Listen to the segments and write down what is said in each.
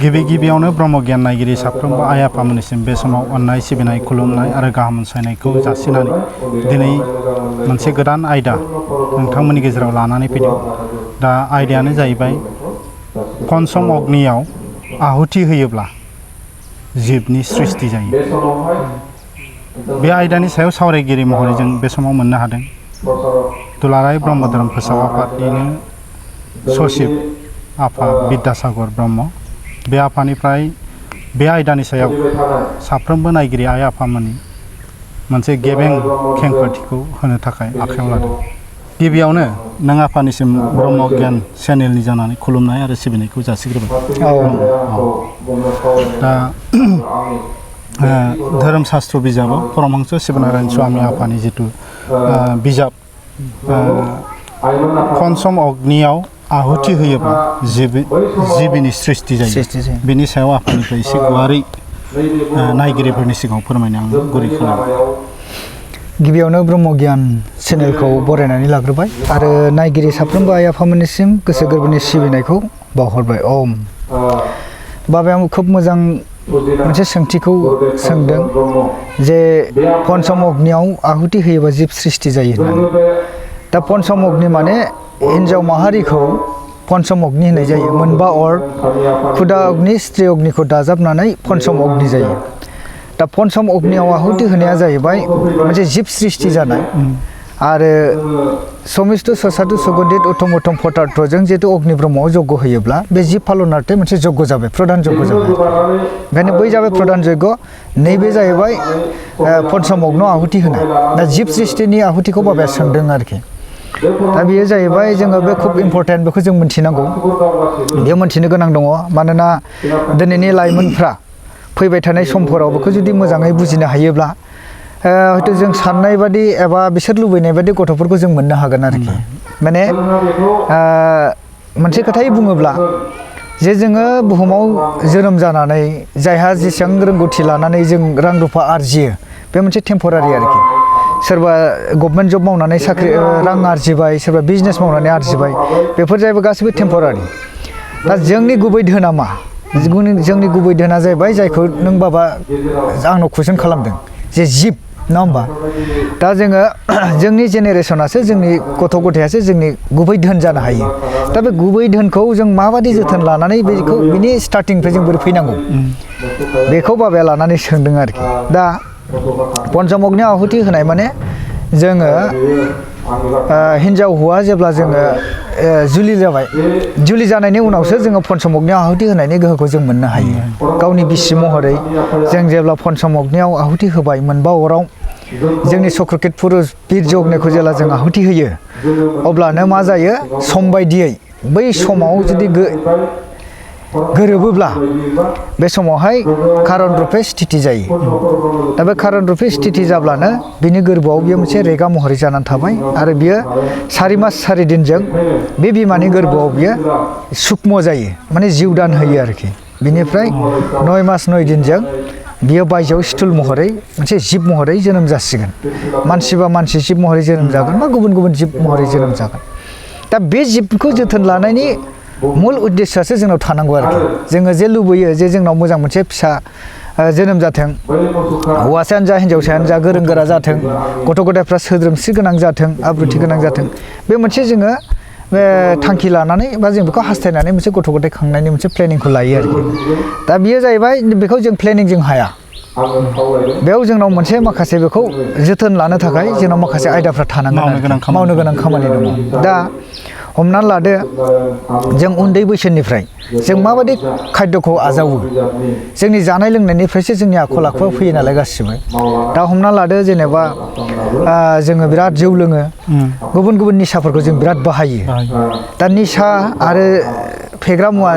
गिबि गिबियावनो ब्रह्म गियान नायगिरि साफ्रोमबो आइ आफामोननिसिम बे समाव अननाय सिबिनाय खुलुमनाय आरो गाहाम अनसायनायखौ जासिनानै दिनै मोनसे गोदान आयदा नोंथांमोननि गेजेराव लानानै फैदों। दा आयदायानो जाहैबाय पन्चम अग्नियाव आहुति होयोब्ला जिबनि सृष्टि जायो। बे आयदानि सायाव सावरायगिरि महरै जों बे समाव मोननो हादों दुलाराय ब्रह्म धोरोम फोसाव आफादनिनो सचिब आफा 𝘽𝙍𝘼𝙃 ब्रह्म। बे आफानिफ्राय बे आयदानि सायाव साफ्रोमबो नायगिरि आइ आफामोननि मोनसे गेबें खेंफोरथिखौ होनो थाखाय आखायाव लादों। गिबियावनो नों आफानिसिम ब्रह्म गियान चेनेलनि जानानै खुलुमनाय आरो सिबिनायखौ जासिग्रोबाय। दा धोरोम शास्त्र बिजाबाव परमहंस शिबनारायण स्वामी आफानि जिथु बिजाब पन्चम अग्नियाव आहुति होयोब्ला जिबिनि सृष्टि जायो, बेनि सायाव आफानिफ्राय एसे गुवारै नायगिरिफोरनि सिगाङाव फोरमायनो आं गुरै खालामो। गिबियावनो ब्रह्म गियान चेनेलखौ बरायनानै लाग्रोबाय आरो नायगिरि साफ्रोमबो आइ आफामोननिसिम गोसो गोरबोनि सिबिनायखौ बावहरबाय। ओम बाबाया खोब मोजां मोनसे सोंथिखौ सोंदों जे पन्चम अग्नियाव आहुति होयोबा जिब सृष्टि जायो होननानै। दा पन्चम अग्नि माने हिन्जाव माहारिखौ पन्चम अग्नि होननाय जायो। मोनबा अर खुदा अग्नि स्त्री अग्निखौ दाजाबनानै पन्चम अग्नि जायो। दा पन्चम अग्नियाव आहुति होनाया जाहैबाय मोनसे जिब सृष्टि जानाय आरो समिष्ट ससादु सुगन्धित उत्तम उत्तम पदार्थजों जिहेतु अग्नि ब्रह्मआव जग्य होयोब्ला बे जिब फालनार्थे मोनसे जग्य जाबाय, प्रधान जग्य जाबाय। ओंखायनो बै जाबाय प्रधान जग्य, नैबे जाहैबाय पन्चम अग्नियाव आहुति होनाय। दा जिब सृष्टिनि आहुतिखौ बाबाया सोंदों आरोखि। दा बेयो जाहैबाय जोङो बे खुब इम्पर्टेन्ट, बेखौ जों मिथिनांगौ, बेयो मिथिनो गोनां दङ। मानोना दिनैनि लाइमोनफ्रा फैबाय थानाय समफोराव बेखौ जुदि मोजाङै बुजिनो हायोब्ला हयथ' जों साननाय बादि एबा बिसोर लुबैनाय बादि गथ'फोरखौ जों मोननो हागोन आरोखि। माने मोनसे खोथायै बुङोब्ला जे जोङो बुहुमाव जोनोम जानानै जायहा जेसेबां रोंगौथि लानानै जों रां रुफा आरजियो बे मोनसे टेम्परारि आरोखि। सोरबा गभर्नमेन्ट जब मावनानै साख्रि रां आरजिबाय, सोरबा बिजनेस मावनानै आरजिबाय, बेफोर जाहैबाय गासैबो टेम्परारि। दा जोंनि गुबै धोना मा? जोंनि गुबै धोना जाहैबाय जायखौ नों बाबा आंनाव कुइसन खालामदों जे जिब, नङा होमबा? दा जोङो जोंनि जेनेरेसनासो, जोंनि गथ' गथायासो जोंनि गुबै धोन जानो हायो। दा बे गुबै धोनखौ जों माबादि जोथोन लानानै बेखौ बिनि स्टार्टिंनिफ्राय जों बोरै फैनांगौ बेखौ बाबाया लानानै सोंदों आरोखि। दा पन्चम अग्नियाव आहुति होनाय माने जोङो हिन्जाव हौवा जेब्ला जोङो जुलि जाबाय, जुलि जानायनि उनावसो जोङो पन्चम अग्नियाव आहुति होनायनि गोहोखौ जों मोननो हायो। गावनि बिसि महरै जों जेब्ला पन्चम अग्नियाव आहुति होबाय, मोनबा अराव जोंनि चक्रकित पुरुष वीर्य अग्निखौ जेब्ला जों आहुति होयो अब्लानो मा जायो, सम बायदियै बै समाव जुदि गोरोबोब्ला बे समावहाय खारन रुपे स्थिति जायो। दा बे खारन रुपे स्थिति जाब्लानो बिनि गोरबोआव बियो मोनसे रेगा महरै जानानै थाबाय आरो बियो 4 मास 4 दिनजों बे बिमानि गोरबोआव बियो सुक्ष्म जायो, माने जिउदान होयो आरोखि। बिनिफ्राय 9 मास 9 दिनजों बियो बायजोआव स्टुल महरै मोनसे जिब महरै जोनोम जासिगोन। मानसिबा मानसि जिब महरै जोनोम जागोन बा गुबुन गुबुन जिब महरै जोनोम जागोन। दा बे जिबखौ जोथोन लानायनि मुल उद्देश्यआसो जोंनाव थानांगौ आरोखि। जोङो जे लुबैयो जे जोंनाव मोजां मोनसे फिसा जोनोम जाथों, हौवासायानो जा हिन्जावसायानो जा गोरों गोरा जाथों, गथ' गथायफ्रा सोद्रोमस्रि गोनां जाथों, आब्रुथि गोनां जाथों, बे मोनसे जोङो थांखि लानानै बा जों बेखौ हास्थायनानै मोनसे गथ' गथाय खांनायनि मोनसे प्लेनिंखौ लायो आरोखि। दा बियो जाहैबाय बेखौ जों प्लेनिंजों हाया। बेयाव जोंनाव मोनसे माखासे बेखौ जोथोन लानो थाखाय जोंनाव माखासे आयदाफ्रा थानांगोन, मावनो गोनां खामानि दङ। दा हमनानै लादो जों उन्दै बैसोनिफ्राय जों माबायदि खाद्यखौ आजावो, जोंनि जानाय लोंनायनिफ्रायसो जोंनि आखल आखुआ फैयो नालाय गासिबो। दा हमना लादो जेनेबा जोङो बिराद जौ लोङो, गुबुन गुबुन निसाफोरखौ जों बिराद बाहायो। दा निसा आरो फेग्रा मुवा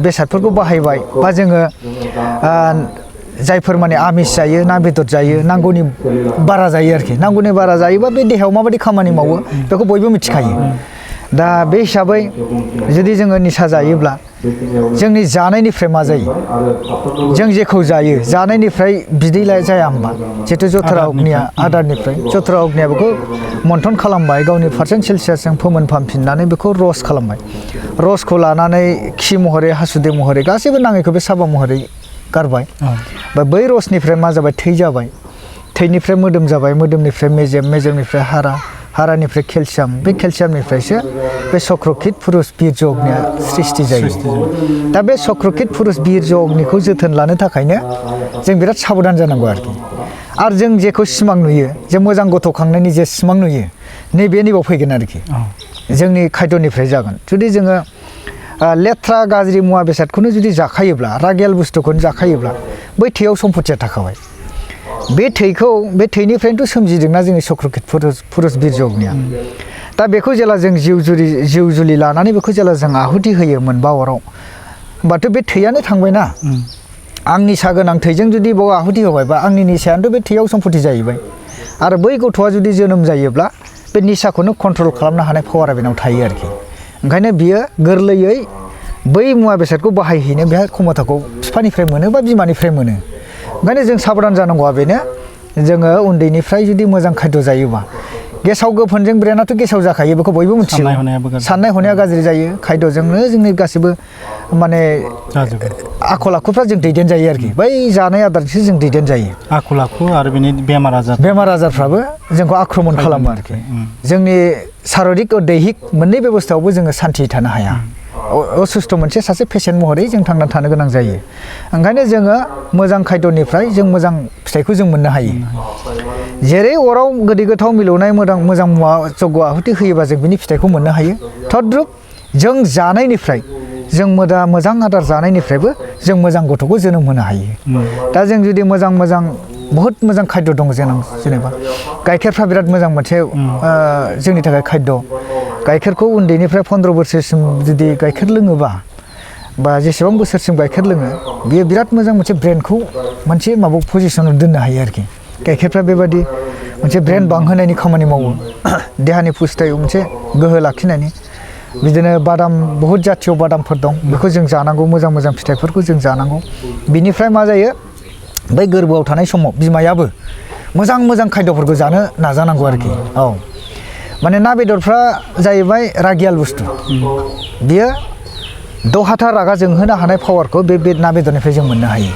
बेसादफोरखौ बाहायबाय बा जोङो जायफोर माने आमिस जायो, ना बेदर जायो, नांगौनि बारा जायो आरोखि। नांगौनि बारा जायोबा बे देहायाव माबायदि खामानि मावो बेखौ बयबो मिथिखायो। दा बे हिसाबै जुदि जोङो निसा जायोब्ला जोंनि जानायनिफ्राय मा जायो जों जेखौ जायो जानायनिफ्राय बिदै जाया होमबा जिहेतु जथरा अग्निया आदारनिफ्राय जथरा अग्निया बेखौ मन्थन खालामबाय गावनि पारसेन्ट सेलसियासजों फोमोनफामफिननानै बेखौ रस खालामबाय रसखौ लानानै खि महरै हासुदै महरै गासैबो नाङैखौ बे साबा महरै गारबाय बा बै रसनिफ्राय मा जाबाय थै जाबाय थैनिफ्राय मोदोम जाबाय मोदोमनिफ्राय मेजेम मेजेमनिफ्राय हारा हारानिफ्राय केलसियाम बे केलसियामनिफ्रायसो बे चक्रकित पुरुष बीर्ज अग्निया सृष्टि जायो दा बे चक्रकित पुरुष बीर्ज अग्निखौ जोथोन लानो थाखायनो जों बिराद साबधान जानांगौ आरो जों जेखौ सिमां नुयो जे मोजां गथ'खांनायनि जे सिमां नुयो नैबे नैबाव फैगोन आरोखि जोंनि खायदनिफ्राय जागोन जुदि जोङो लेथ्रा गाज्रि मुवा बेसादखौनो जुदि जाखायोब्ला रागियाल बुस्थुखौनो जाखायोब्ला बै थैयाव सम्पथिया थाखाबाय बे थैनिफ्रायनोथ' सोमजिदोंना जोंनि चक्रकित पुरुष बीर्ज अग्निया दा बेखौ जेला जों जिउ जुलि लानानै बेखौ जेला जों आहुति होयो मोनबा अराव होमबाथ' बे थैयानो थांबायना आं निसा गोनां थैजों जुदि बाव आहुति होबायबा आंनि निसायानोथ' बे थैयाव सम्पति जाहैबाय आरो बै गथ'आ जुदि जोनोम जायोब्ला बे निसाखौनो कन्ट्रल खालामनो हानाय पावारा बेनाव थायो आरोखि ओंखायनो बियो गोरलैयै बै मुवा बेसादखौ बाहायहैनो बेहा क्षमताखौ बिफानिफ्राय मोनो बा बिमानिफ्राय मोनो ओंखायनो जों साबधान जानांगौआ बेनो जोङो उन्दैनिफ्राय जुदि मोजां खायद जायोबा गेसाव गोफोनजों ब्रेनाथ' गेसाव जाखायो बेखौ बयबो मिथियो साननाय हनाया गाज्रि जायो खायदजोंनो जोंनि गासिबो माने आखल आखुफ्रा जों दैदेन जायो आरोखि बै जानाय आदारजोंसो जों दैदेन जायो आखल आखु आरो बिनि बेमार आजारफ्राबो जोंखौ आक्रमण खालामो आरोखि जोंनि शारीरिक दैहिक मोननै बेबस्थायावबो जोङो सान्थि थानो हाया असुस्थ मोनसे सासे पेसेन्ट महरै जों थांना थानो गोनां जायो ओंखायनो जोङो मोजां खायदनिफ्राय जों मोजां फिथाइखौ जों मोननो हायो जेरै अराव गोदै गोथाव मिलौनाय मोजां मुवा जग्य आहुति होयोबा जों बिनि फिथाइखौ मोननो हायो तद्रुप जों जानायनिफ्राय जों मोजां आदार जानायनिफ्रायबो जों मोजां गथ'खौ जोनोम होनो हायो दा जों जुदि मोजां बहुत मोजां खायद दं जेनेबा गाइखेरफ्रा बिराद मोजां मोनसे जोंनि थाखाय खायद गाइखेरखौ उन्दैनिफ्राय 15 बोसोरसिम जुदि गाइखेर लोङोबा बा जेसेबां बोसोरसिम गाइखेर लोङो बियो बिराद मोजां मोनसे ब्रेनखौ मोनसे पजिशनाव दोननो हायो आरोखि गाइखेरफ्रा बेबादि मोनसे ब्रेन बांहोनायनि खामानि मावो देहानि पुस्टायाव मोनसे गोहो लाखिनायनि बिदिनो बादाम बहुत जाथिय बादामफोर दं बेखौ जों जानांगौ मोजां फिथाइफोरखौ जों जानांगौ बिनिफ्राय मा जायो बै गोरबोआव थानाय समाव बिमायाबो मोजां खायदफोरखौ जानो नाजानांगौ आरोखि औ माने ना बेदरफ्रा जाहैबाय रागियाल बुस्थु बियो दहाथा रागा जोंहोनो हानाय पावारखौ बे ना बेदरनिफ्राय जों मोननो हायो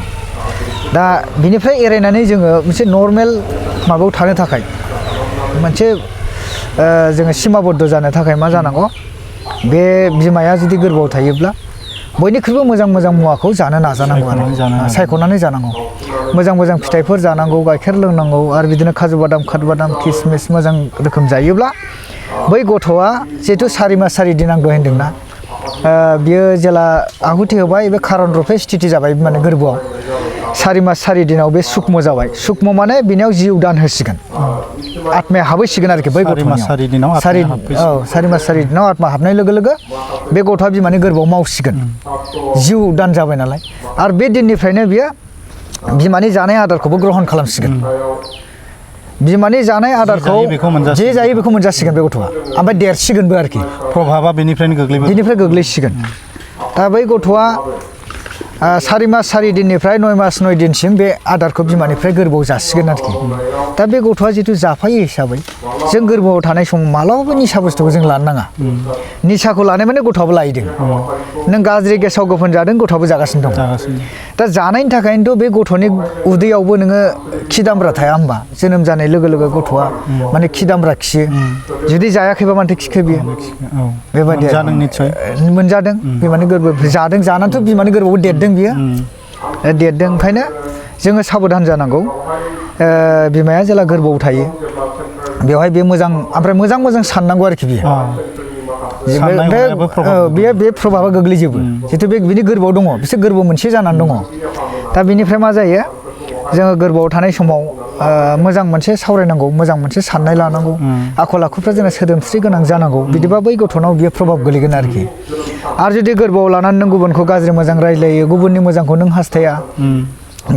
दा बिनिफ्राय एरायनानै जोङो मोनसे नर्मेल माबायाव थानो थाखाय मोनसे जोङो सिमाबद्ध जानो थाखाय मा जानांगौ बे बिमाया जुदि गोरबोआव थायोब्ला बयनिख्रुइबो मोजां मुवाखौ जानो नाजानांगौ आरो सायख'नानै जानांगौ मोजां फिथाइफोर जानांगौ गाइखेर लोंनांगौ आरो बिदिनो काजु बादाम किसमिस मोजां रोखोम जायोब्ला बै गथ'आ जिहेतु 4 मास 4 दिन आं दहाय होनदोंना बियो जेला आहुति होबाय बे खारन रुपे स्थिति जाबाय माने गोरबोआव 4 मास 4 दिनाव बे सुक्ष्म जाबाय सुक्ष्म माने बिनियाव जिउ दान होसिगोन आत्माया हाबहैसिगोन आरोखि बै गथ'नियाव 4 मास 4 दिनाव आत्मा हाबनाय लोगो लोगो बे गथ'आ बिमानि गोरबोआव मावसिगोन जिउ दान जाबाय नालाय आरो बे दिननिफ्रायनो बियो बिमानि जानाय आदारखौबो ग्रहण खालामसिगोन बिमानि जानाय आदारखौ जे जायो बेखौ मोनजासिगोन बे गथ'आ ओमफ्राय देरसिगोनबो आरोखि प्रभाबा बेनिफ्राय गोग्लैसिगोन दा बै गथ'आ 4 मास 4 दिननिफ्राय 9 मास 9 दिनसिम बे आदारखौ बिमानिफ्राय गोरबोआव जासिगोन आरोखि दा बे गथ'आ जितु जाफायो हिसाबै जों गोरबोआव थानाय समाव मालाबाबो निसा बुस्थुखौ जों लानो नाङा निसाखौ लानाय माने गथ'आबो लायदों नों गाज्रि गेसाव गोफोन जादों गथ'आबो जागासिनो दं दा जानायनि थाखायनोथ' बे गथ'नि उदैयावबो नोङो खिदामब्रा थाया होमबा जोनोम जानाय लोगो लोगो गथ'आ माने खिदामब्रा खियो जुदि जायाखैबा मानोथो खिखो बियो बेबायदि मोनजादों बिमानि गोरबो जादों जानानैथ' बिमानि गोरबोआव देरदों बियो देरदों ओंखायनो जोङो साबधान जानांगौ बिमाया जेला गोरबोआव थायो बेवहाय बे ओमफ्राय मोजां साननांगौ आरोखि बियो बे प्रभाबा गोग्लैजोबो जितु बिनि गोरबोआव दङ बिसोर गोरबोआव मोनसे जानानै दङ दा बिनिफ्राय मा जायो जोङो गोरबोआव थानाय समाव मोजां मोनसे सावरायनांगौ मोजां मोनसे साननाय लानांगौ आखल आखुफ्रा जोंना सोदोमस्रि गोनां जानांगौ बिदिबा बै गथ'नाव बियो प्रभाब गोलैगोन आरोखि आरो जुदि गोरबोआव लानानै नों गुबुनखौ गाज्रि मोजां रायज्लायो गुबुननि मोजांखौ नों हास्थाया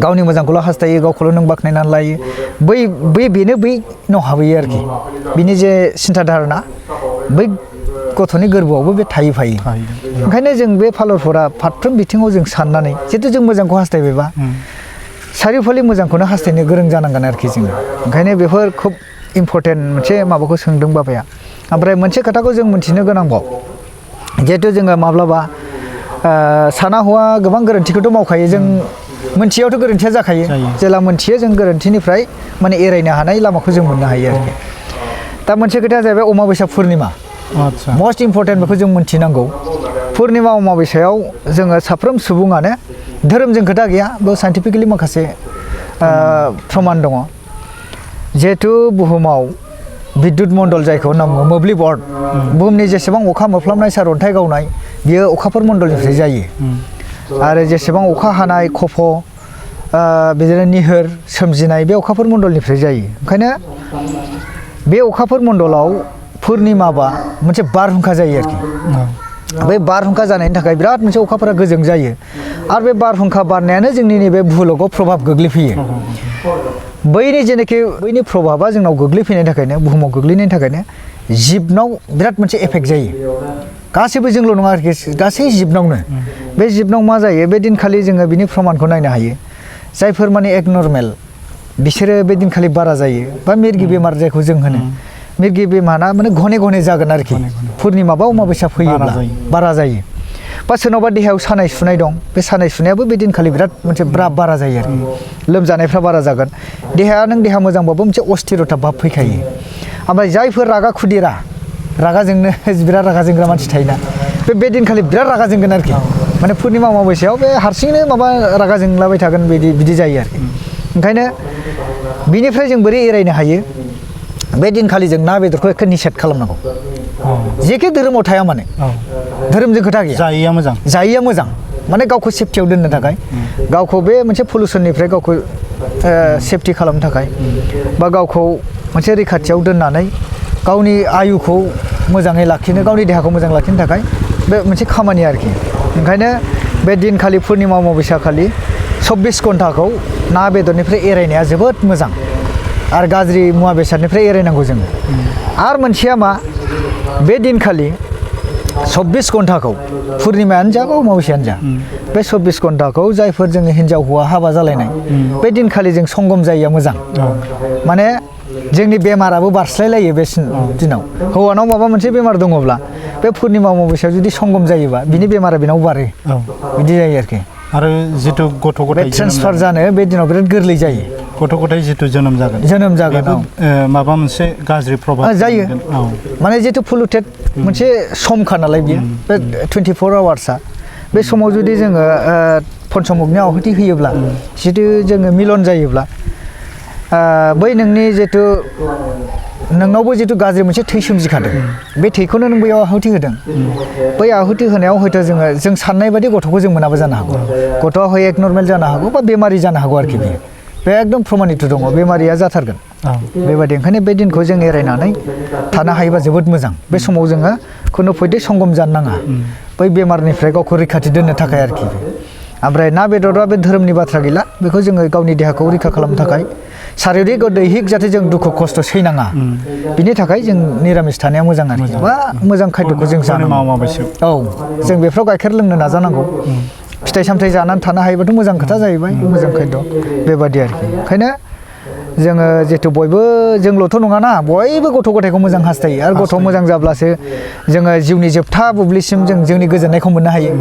गावनि मोजांखौल' हास्थायो गावखौल' नों बाख्नायनानै लायो बेनो बैनाव हाबहैयो आरोखि बिनि जे सिन्था धारना बै गथ'नि गोरबोआवबो बे थाहैफायो ओंखायनो जों बे फालरफोरा फारफ्रोम बिथिङाव जों साननानै जिहेतु जों मोजांखौ हास्थायबायबा सारिय'फाले मोजांखौनो हास्थायनो गोरों जानांगोन आरोखि जोङो ओंखायनो बेफोर खुब इम्परटेन्ट मोनसे माबाखौ सोंदों बाबाया ओमफ्राय मोनसे खोथाखौ जों मिथिनो गोनांबाव जिहेतु जोङो माब्लाबा साना हौवा गोबां गोरोन्थिखौथ' मावखायो जों मोनथियावथ' गोरोन्थिया जाखायो जेला मोनथियो जों गोरोन्थिनिफ्राय माने एरायनो हानाय लामाखौ जों मोननो हायो आरोखि दा मोनसे खोथाया जाहैबाय अमाबैसा पुर्निमा मस्ट इम्परटेन्ट बेखौ जों मिथिनांगौ पुर्निमा अमाबैसायाव जोङो साफ्रोम सुबुङानो धोरोमजों खोथा गैया बेयाव साइन्टिफिकेलि माखासे प्रमाण दङ जिहेतु बुहुमाव बिद्युत मण्डल जायखौ होनना बुङो मोब्लिब अर्ड बुहुमनि जेसेबां अखा मोफ्लामनाय सारअन्थाइ गावनाय बियो अखाफोर मण्डलनिफ्राय जायो आरो जेसेबां अखा हानाय खफ' बिदिनो निहोर सोमजिनाय बे अखाफोर मण्डलनिफ्राय जायो ओंखायनो बे अखाफोर मण्डलाव पुर्निमाबा मोनसे बारहुंखा जायो आरोखि बे बारहुंखा जानायनि थाखाय बिराद मोनसे अखाफोरा गोजों जायो आरो बे बारहुंखा बारनायानो जोंनि नैबे भुलगाव प्रभाब गोग्लैफैयो बैनि जेनाखि बैनि प्रभाबा जोंनाव गोग्लैफैनायनि थाखायनो बुहुमाव गोग्लैनायनि थाखायनो जिबनाव बिराद मोनसे एफेक्ट जायो गासैबो जोंल' नङा आरोखि गासै जिबनावनो बे जिबनाव मा जायो बे दिनखालि जोङो बिनि प्रमाणखौ नायनो हायो जायफोर माने एकनर्मेल बिसोरो बे दिनखालि बारा जायो बा मिरगि बेमार जायखौ जों होनो मिरगि बेमारा माने घने घने जागोन आरोखि पुर्निमा बा अमाबैसा फैयोब्ला बारा जायो बा सोरनावबा देहायाव सानाय सुनाय दं बे सानाय सुनायाबो बे दिनखालि बिराद मोनसे बारा जायो आरोखि लोमजानायफ्रा बारा जागोन देहाया नों देहा मोजांबाबो मोनसे अस्थिरता भाब फैखायो ओमफ्राय जायफोर रागा खुदिरा रागाजोंनो बिराद रागा जोंग्रा मानसि थायोना बे दिनखालि बिराद रागा जोंगोन आरोखि माने पुर्निमा अमाबैसायाव बे हारसिंनो माबा रागा जोंलाबाय थागोन बिदि जायो आरोखि ओंखायनो बिनिफ्राय जों बोरै एरायनो हायो बे दिनखालि जों ना बेदरखौ एखे निषेध खालामनांगौ जेखि धोरोमाव थाया माने धोरोमजों खोथा गैया जायैया मोजां माने गावखौ सेफटियाव दोननो थाखाय गावखौ बे मोनसे पलिउसननिफ्राय गावखौ सेफटि खालामनो थाखाय बा गावखौ मोनसे रैखाथियाव दोननानै गावनि आयुखौ मोजाङै लाखिनो गावनि देहाखौ मोजां लाखिनो थाखाय बे मोनसे खामानि आरोखि ओंखायनो बे दिनखालि पुर्निमा अमाबैसा खालि 24 घन्टाखौ ना बेदरनिफ्राय एरायनाया जोबोद मोजां आरो गाज्रि मुवा बेसादनिफ्राय एरायनांगौ जोङो आरो मोनसेया मा बे दिनखालि 24 घन्टाखौ पुर्निमायानो जा बा अमाबैसायानो जा बे 24 घन्टाखौ जायफोर जोङो हिन्जाव हौवा हाबा जालायनाय बे दिनखालि जों संगम जायैया मोजां माने जोंनि बेमाराबो बारस्लायलायो बे दिनाव हौवानाव माबा मोनसे बेमार दङब्ला बे पुर्निमा अमाबैसायाव जुदि संगम जायोबा बिनि बेमारा बेनाव बारो बिदि जायो आरोखि आरो जितु गथ' गथाय ट्रेन्सफार जानो बे दिनाव बिराद गोरलै जायो गथ' गथाय जितु जोनोम जागोन माबा मोनसे गाज्रि प्रभाब जायो माने जितु पलुटेड मोनसे समखा नालाय बियो बे 24 आवार्सआ बे समाव जुदि जोङो पन्चमुखनि आहुति होयोब्ला जितु जोङो मिलन जायोब्ला बै नोंनि जितु नोंनावबो जितु गाज्रि मोनसे थै सोमजिखादों बे थैखौनो नों बैयाव आहुति होदों बै आहुति होनायाव हयथ' जों साननाय बायदि गथ'खौ जों मोनाबो जानो हागौ गथ'आ हय एकनर्मेल जानो हागौ बा बेमारि जानो हागौ आरोखि बियो बे एकदम प्रमानित दङ बेमारिया जाथारगोन बेबायदि ओंखायनो बे दिनखौ जों एरायनानै थानो हायोबा जोबोद मोजां बे समाव जोङो खुनु फैदे संगम जानो नाङा बै बेमारनिफ्राय गावखौ रैखाथि दोननो थाखाय आरोखि ओमफ्राय ना बेदरा बे धोरोमनि बाथ्रा गैला बेखौ जोङो गावनि देहाखौ रैखा खालामनो थाखाय शारिरिक दैहिक जाहाथे जों दुखु खस्थ' सैनाङा बिनि थाखाय जों निरामिस थानाया मोजां आरोखि बा मोजां खायद'खौ जों जानांगौ औ जों बेफ्राव गाइखेर लोंनो नाजानांगौ फिथाइ सामथाइ जानानै थानो हायोबाथ' मोजां खोथा जाहैबाय मोजां खायद' बेबादि आरोखि ओंखायनो जोङो जिहेतु बयबो जोंल'थ' नङाना बयबो गथ' गथायखौ मोजां हास्थायो आरो गथ' मोजां जाब्लासो जोङो जिउनि जोबथा बुब्लिसिम जों जोंनि गोजोननायखौ मोननो हायो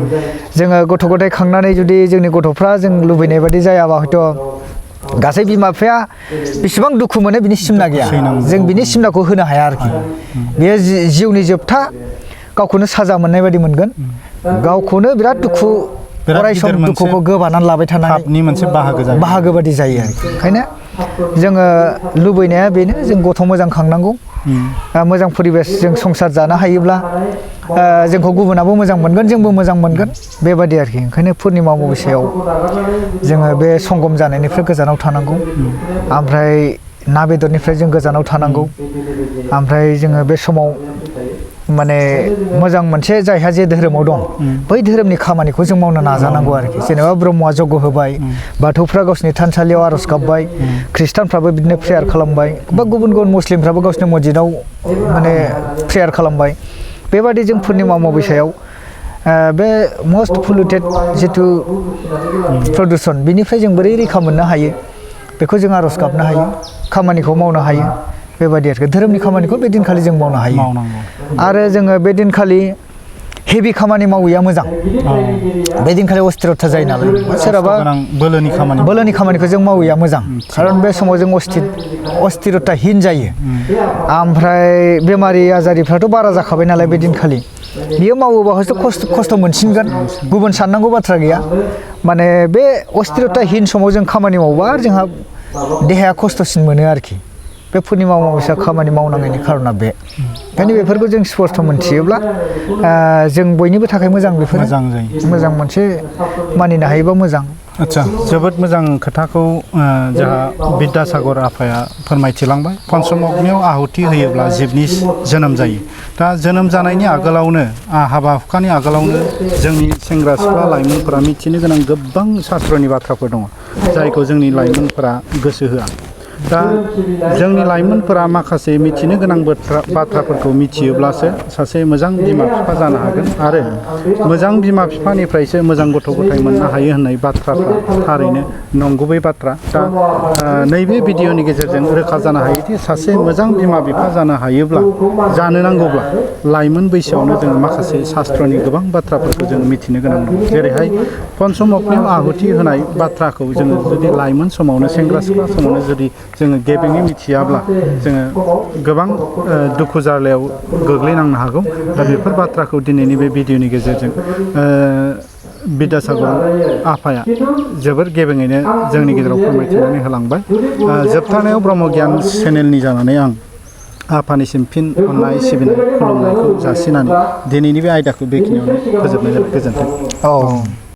जोङो गथ' गथाय खांनानै जुदि जोंनि गथ'फ्रा जों लुबैनाय बादि जायाबा हयथ' गासै बिमा बिफाया बेसेबां दुखु मोनो बिनि सिमना गैया जों बिनि सिमनाखौ होनो हाया आरोखि बेयो जिउनि जोबथा गावखौनो साजा मोननाय बायदि मोनगोन गावखौनो बिराद दुखु अराय सम दुखुखौ गोबानानै लाबाय थानाय मोनसे बाहागो बादि जायो आरोखि ओंखायनो जोङो लुबैनाया बेनो जों गथ' मोजां खांनांगौ मोजां परिबेस जों संसार जानो हायोब्ला जोंखौ गुबुनाबो मोजां मोनगोन जोंबो मोजां मोनगोन बेबादि आरोखि ओंखायनो पुर्निमा अमाबैसायाव जोङो बे संगम जानायनिफ्राय गोजानाव थानांगौ ओमफ्राय ना बेदरनिफ्राय जों गोजानाव थानांगौ ओमफ्राय जोङो बे समाव माने मोजां मोनसे जायहा जे धोरोमाव दं बै धोरोमनि खामानिखौ जों मावनो नाजानांगौ आरोखि जेनेबा ब्रह्मआ जग्य होबाय बाथौफ्रा गावसिनि थानसालियाव आर'ज गाबबाय ख्रिस्टानफ्राबो बिदिनो प्रेयार खालामबाय बा गुबुन गुबुन मुस्लिमफ्राबो गावसिनि मस्जिदाव माने प्रेयार खालामबाय बेबादि जों पुर्निमा अमाबस्यायाव बे मस्ट पलिउटेड जिथु प्रदूषण बिनिफ्राय जों बोरै रैखा मोननो हायो बेखौ जों आर'ज गाबनो हायो खामानिखौ मावनो हायो बेबादि आरोखि धोरोमनि खामानिखौ बे दिनखालि जों मावनो हायो आरो जोङो बे दिनखालि हेभि खामानि मावैया मोजां बे दिनखालि अस्थिरता जायो नालाय सोरहाबा बोलोनि खामानिखौ जों मावैया मोजां खारन बे समाव जों अस्थिरताहीन जायो ओमफ्राय बेमारि आजारिफ्राथ' बारा जाखाबाय नालाय बे दिनखालि बियो मावोबा हयथ' खस्थ' मोनसिनगोन गुबुन साननांगौ बाथ्रा गैया माने बे अस्थिरताहीन समाव जों खामानि मावोबा जोंहा देहाया खस्थ'सिन मोनो आरोखि बे पुर्निमा अमाबस्या खामानि मावनांनायनि खारना बे ओंखायनो बेफोरखौ जों स्पष्ट मोनथियोब्ला जों बयनिबो थाखाय मोजां बेफोर मोजां मोनसे मानिनो हायोबा मोजां आच्छा जोबोद मोजां खोथाखौ जोंहा बिद्यासागर आफाया फोरमायथिलांबाय पन्चम अग्नियाव आहुति होयोब्ला जिबनि जोनोम जायो दा जोनोम जानायनि आगोलावनो हाबा हुखानि आगोलावनो जोंनि सेंग्रा सिख्ला लाइमोनफोरा मिथिनो गोनां गोबां शास्त्रनि बाथ्राफोर दङ जायखौ जोंनि लाइमोनफोरा गोसो होआ दा जोंनि लाइमोनफोरा माखासे मिथिनो गोनां बाथ्राफोरखौ मिथियोब्लासो सासे मोजां बिमा बिफा जानो हागोन आरो मोजां बिमा बिफानिफ्रायसो मोजां गथ' गथाय मोननो हायो होननाय बाथ्राफ्रा थारैनो नंगुबै बाथ्रा दा नैबे भिडिअनि गेजेरजों रोखा जानो हायोदि सासे मोजां बिमा बिफा जानो हायोब्ला जानो नांगौब्ला लाइमोन बैसोआवनो जों माखासे शास्त्रनि गोबां बाथ्राफोरखौ जों मिथिनो गोनां दं जेरैहाय पन्चम अग्नियाव आहुति होनाय बाथ्राखौ जोङो जुदि लाइमोन समावनो सेंग्रा सिख्ला समावनो जुदि जोङो गेबेङै मिथियाब्ला जोङो गोबां दुखु जारलायाव गोग्लैनांनो हागौ दा बेफोर बाथ्राखौ दिनैनि बे भिडिअनि गेजेरजों बिद्यासागर आफाया जोबोर गेबेङैनो जोंनि गेजेराव फोरमायथिनानै होलांबाय जोबथारनायाव ब्रह्म गियान चेनेलनि जानानै आं आफानिसिम फिन अननाय सिबिनाय खुलुमनायखौ जासिनानै दिनैनि बे आयदाखौ बेखिनियावनो फोजोबनाय जाबाय गोजोन्थों।